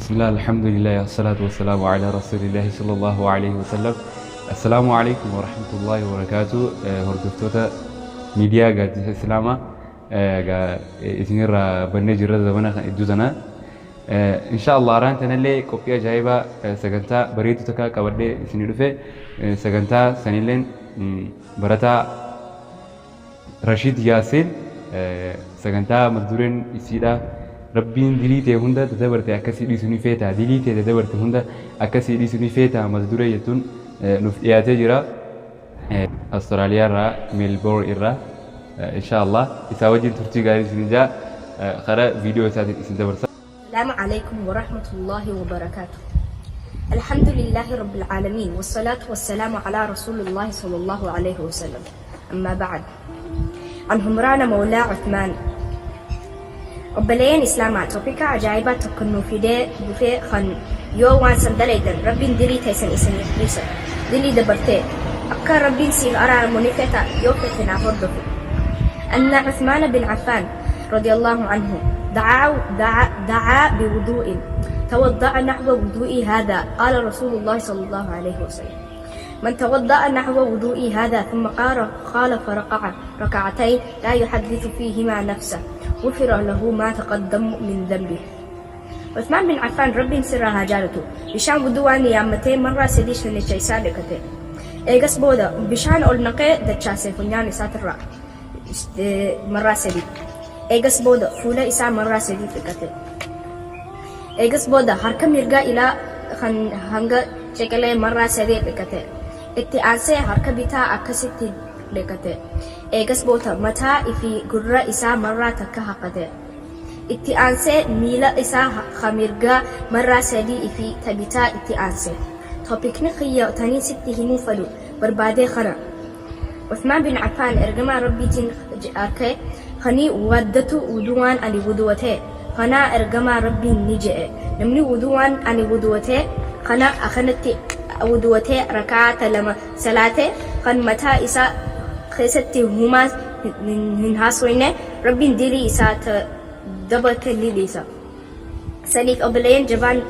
Bismillah, alhamdulillah, wassalatu wassalamu ala rasulillahi sallallahu alayhi wasallam. Assalaamu alaikum wa rahmatullahi wa barakaatu. Hordoftoota miidiyaa Gaaddisa Islaamaa, egaa isinirraa bannee jirra zamana kan iddoo tana. Insha Allah araan tanallee qophii ajaa'ibaa, sagantaa bareedu takka qabadhee isinii dhufe. Sagantaa sanilleen barataa Rashiid Yaasiin, sagantaa mata dureen isiidha "Rabbiin dilii ta'e hunda dadabarte akkasii dhiisu ni feetaa? Dilii ta'e dadabarte hunda akkasii dhiisu ni feetaa?" mata duree jettuun nuuf dhiyaatee jira. Awustiraaliyaa irraa, Meelboorn irraa. Insha Allah isaa wajjin turtii gaarii isin jaa, karaa viidiyoo isaatiin isin dabarsa. السلام عليكم ورحمة الله وبركاته. الحمد لله رب العالمين، والصلاة والسلام على رسول الله صلى الله عليه وسلم. أما بعد، عن همران مولى عثمان. Obboleeyyan Islaamaa, topic ajaa'ibaa tokko nuu fidee dhufee, kan yoo waan san dalaydan Rabbiin dilii teessan isiniif dhiisa. Dilii dabartee akka Rabbiin siif araaramu ni feta? Yoo fete naaf hordofi. أن عثمان بن عفان رضي الله عنه دعا بوضوء، توضأ نحو وضوئي هذا. قال رسول الله صلى الله عليه وسلم: من توضأ نحو وضوئي هذا ثم قال فركع ركعتين لا يحدث فيهما نفسه، غفر له ما تقدم من ذنبه. عثمان بن عفان، Rabbiin sirraa haa jaalatu, bishaan wudu'aan yaammatee marraa sadii shanicha isaa dhiqate. Eegas booda bishaan ol naqee dachaasee funyaan isaatirraa marraa sadii. Eegas booda fuula isaa marraa sadii dhiqate. Eegas booda harka mirgaa ilaa kan hanga ciqilee marraa sadii dhiqate. Itti aansee harka bitaa akkasitti dhiqate. Eegas booda mataa fi gurra isaa marraa takka haqate. Itti aansee miila isaa ka mirgaa marraa sadii fi ta bitaa itti aanse. Topicni kiyya tanii sitti himuu fedhu barbaadee kana. Uthmaan bin Affaan ergamaa Rabbiitiin arkee kanii waaddatu wuduwaan ani wuduwatee kanaa. Ergamaa Rabbiin ni je'e: "Namni wuduwaan ani wuduwatee kana akkanatti wuduwatee rakaata lama salaate, kan mataa isaa keessatti humaa hin haasofne, Rabbiin dilii isaa ta dabarte ni dhiisa." Saniif obboleeyyan,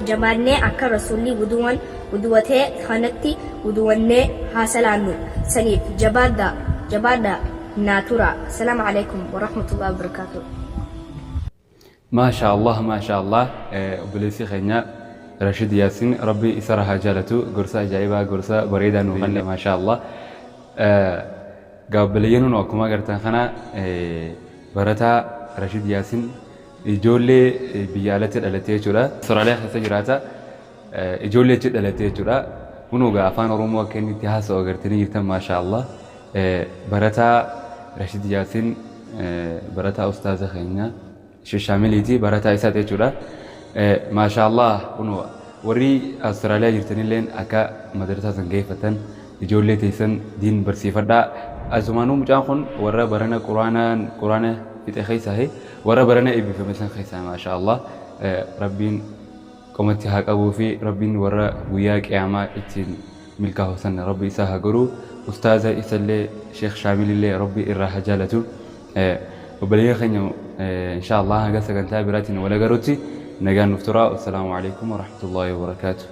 jabaannee akka Rasuulli wuduwan wuduwatee kanatti wuduwannee haa salaannu. Saniif jabaadhaa, jabaadhaa, naa tura. Asalaamu alaikum warahmatullahi wabarakaatuh. Maasha Allah, maasha Allah. Obboleessi keenya Rashid Yaasin, Rabbi isarra haa jaalatu, gorsa ajaa'ibaa, gorsa bareedaa nuu kenne, maasha Allah. Gaa obboleeyyan, nu akkuma agartan kana barataa Rashid Yaasin ijoollee biyya alatti dhalatee jechuudha. Austraaliyaa keessa jiraata. Ijoollee achi dhalatee jechuudha. Kunuu gaa afaan Oromoo akka inni itti haasa'u agartanii jirtan, maasha Allah. Barataa Rashid Yaasin barataa ustaaza keenya Shaamiliiti, barataa isaati jechuudha. Maasha Allah, kunuu warri Austraaliyaa jirtanilleen akka madrasaa san geeffatan, ijoollee teessan diin barsiifadhaa. Asumaanuu mucaan kun warra barana quraanaan quraana fixe keessaa, warra barana eebbifame san keessaa, maasha Allah. Rabbiin qomatti haa qabuu fi Rabbiin warra guyyaa qiyaamaa ittiin milkaa'u san Rabbi isaa haa godhu. Ustaaza isallee, Sheekh Shaamilillee, Rabbi irraa haa jaalatu. Obboleeyyan keenya, insha Allah haga sagantaa biraatiin wal agarutti nagaan nuuf tura. Wassalaamu alaikum warahmatullaahi wabarakaatu.